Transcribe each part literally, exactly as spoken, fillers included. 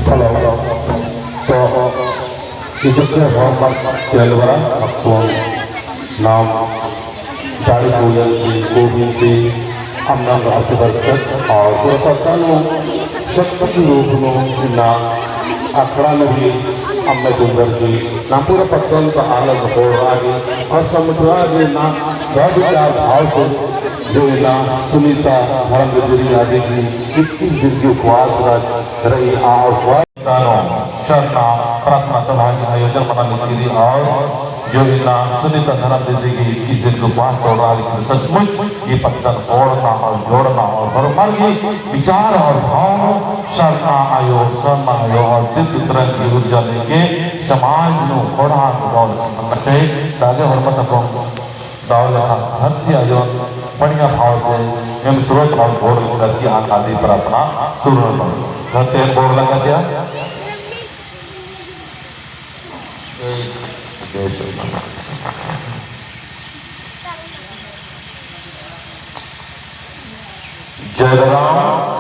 Hello. तो इजुके होरमत तेलवरा अक्कुन नाम दाड़ी पूजन की गोविंद की अम्मन अतिवर्षक और पूरा पत्तन शक्ति रूप नू इन्ना अखड़ा नू भी अम्म कुंदर की नाम पूरा पत्तन का आनंद हो रहा है और समझ रहा है ना क्या विचार भाव से जो इन्ना सुनीता धर्म गुजरी आदि की इक्कीस दिन की उपवास रही और तानो शरणा प्रार्थना सभा की आयोजन मना लगी और जो इन्ना सुनीता धर्म दीदी की इक्कीस दिन को उपवास तोड़ा, लेकिन सचमुच ये पत्तन तोड़ना और जोड़ना और होरमर की विचार और भाव शरणा आयो, शरणा आयो और दिव्य तरंग की ऊर्जा लेके समाज नू बढ़ा के दौर करना चाहिए। ताकि होरमत अपन दव लेखा धरती आयोन बढ़िया भाव से एम स्रोत और घोर धरती आन आदि प्रार्थना सुरु नंदन। धरती आयोन घोर लगा सिया। जय श्री राम। जय राम।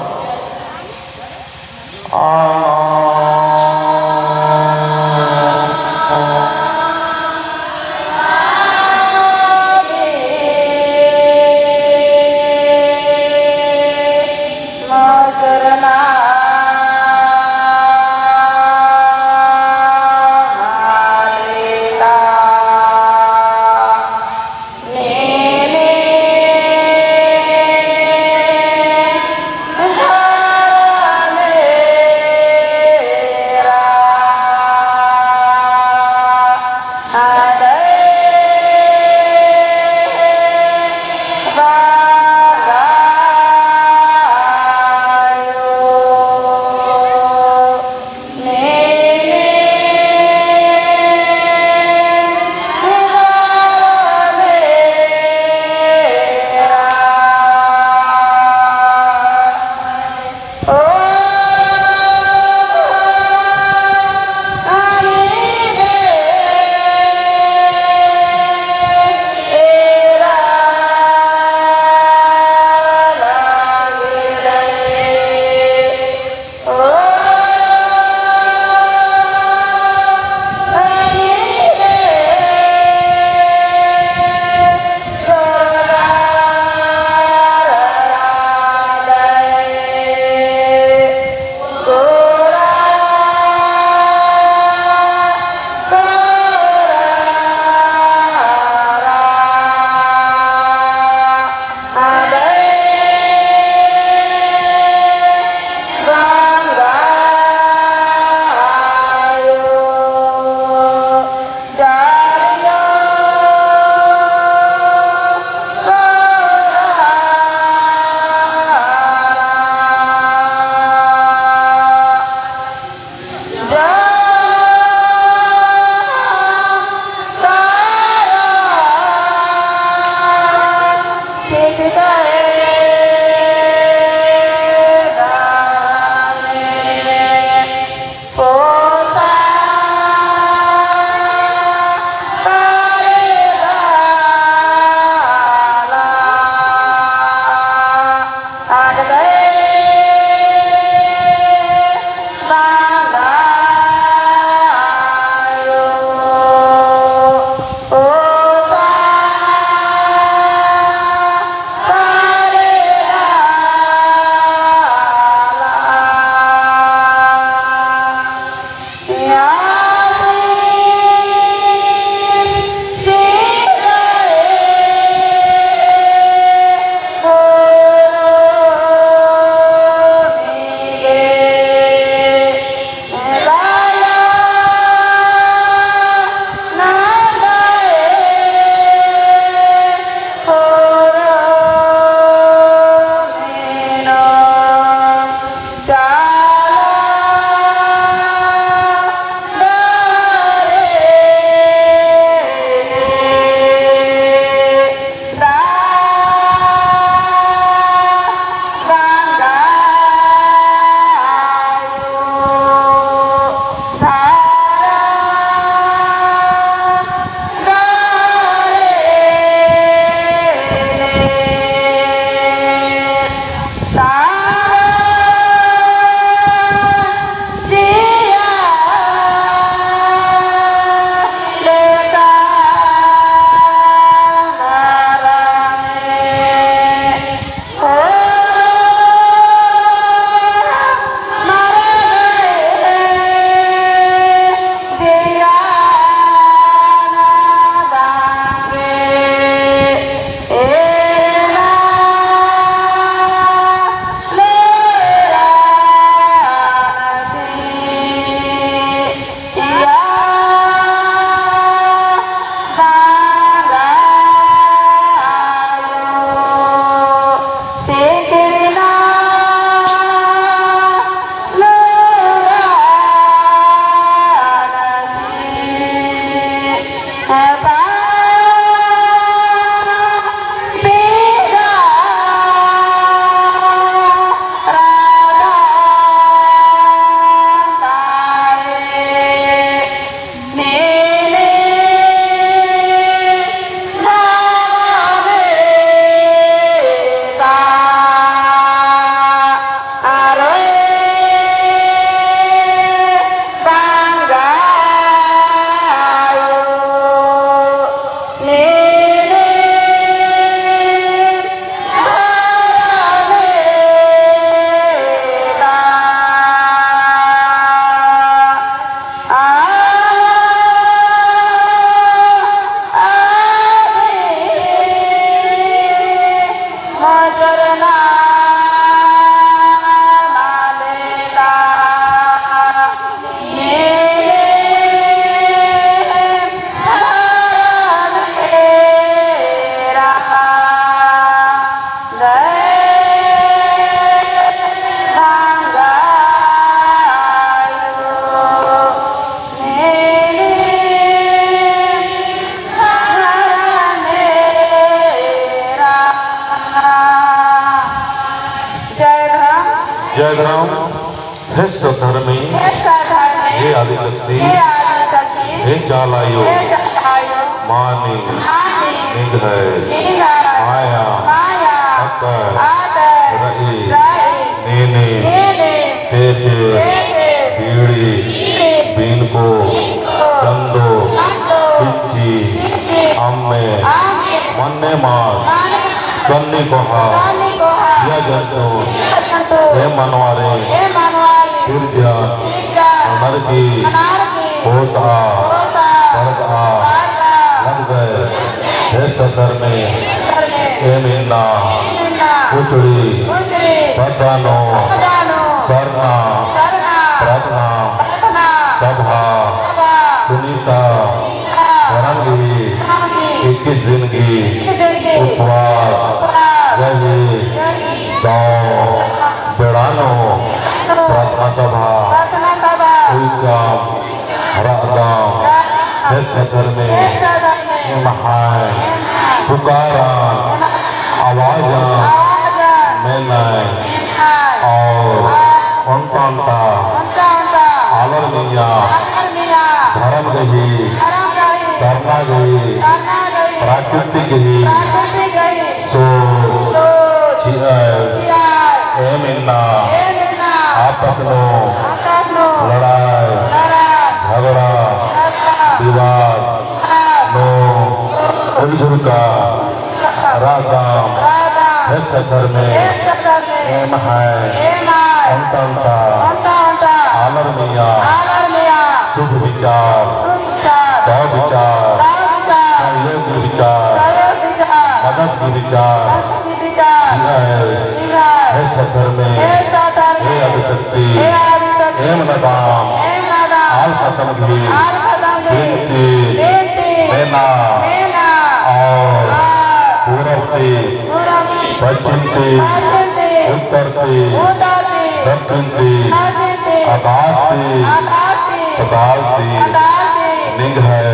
हे सत धर्मे, हे सत धर्मे, हे आदिशक्ति, हे आदिशक्ति, हे चाला अयो, हे चाला अयो, मानिम, मानिम, निंग्है, निंग्है, माया, माया, अक्कर, अक्कर, रई, रई, नीनिम, नीनिम, फेर फेर, फेर फेर, बीड़ी, बीड़ी, बीनको, बीनको, चंदो, चंदो, पिच्ची, पिच्ची, अम्मे, अम्मे, मन्ने मास, मन्ने मास, कन्नी कोहा, कन्नी कोहा, जिया जंतु, जिया जंतु, ए मनवारे, ए मनवारे, सिरजन, सिरजन, ननरकी, ननरकी, होता, होता, परदा, परदा, लग गए, हे सत धर्मे, एम इन्ना, एम इन्ना, उचड़ी, उचड़ी, पद्दा नू, पद्दा नू, सरना, सरना, प्रार्थना, प्रार्थना, सभा, सभा, सुनीता, धरम गही इक्कीस दिन गही उपवास गही दव बेड़ा नू प्रार्थना सभा उइकम रअदम। हे सत धर्मे, एम्है पुकारन आवाजन मेनय और ओन्टा ओन्टा आलर मइय्याँ धरम गही, सरना गही, प्राकृतिक गही सोच चिअय। एम इन्ना आपस नू लड़ाई, झगड़ा, विवाद नू उलझुरका रअदम। हे सत धर्मे, एम्है ओन्टा ओन्टा आलर मइय्याँ शुभ विचार, सविचार, सहयोग विचार, मदद विचार, हे सत धर्मे, हे आदिशक्ति, एम नदाम आल खतम गही बिनती मेना और पूरब ती, पश्चिम ती, उत्तर ती, दक्षिण ती, आकाश ती, पताल ती निंग्है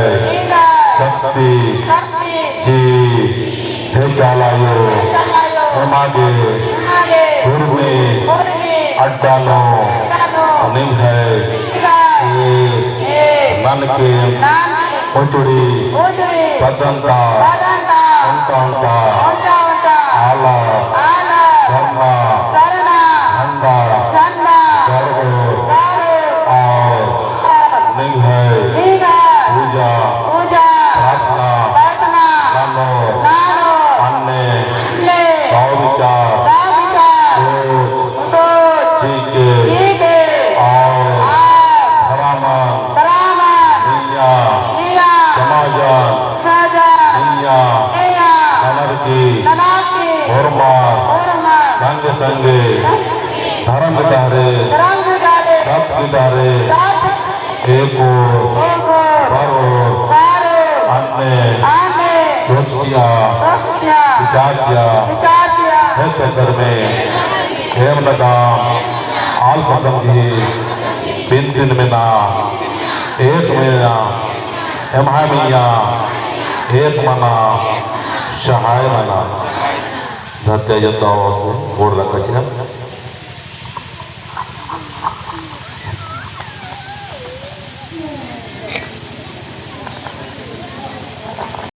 शक्ति ची। हे चाला अयो, एमा गे उर्मी अड्डा नू निंग्है ए ननके उचड़ी पद्दन ता ओन्टा ओन्टा आला सरना झंडा गड़बो और निंग्है पूजा प्रार्थना ननोर अन्ने सविचार सोच चिके और धरमन मइय्याँ, समाजन मइय्याँ ननरकी होरमर संगे संगे धरम गही डहरे, सत गही डहरे एको बरओर अन्ने सोच चिआ, विचार चिआ। हे सत धर्मे, एम नदाम आल खतम गही बिनतिन मेना, एक मेना, एम्है मइय्याँ एक मना, सहाय मना। धरती जत्ता आवाज से गोड़ लगा चिआ।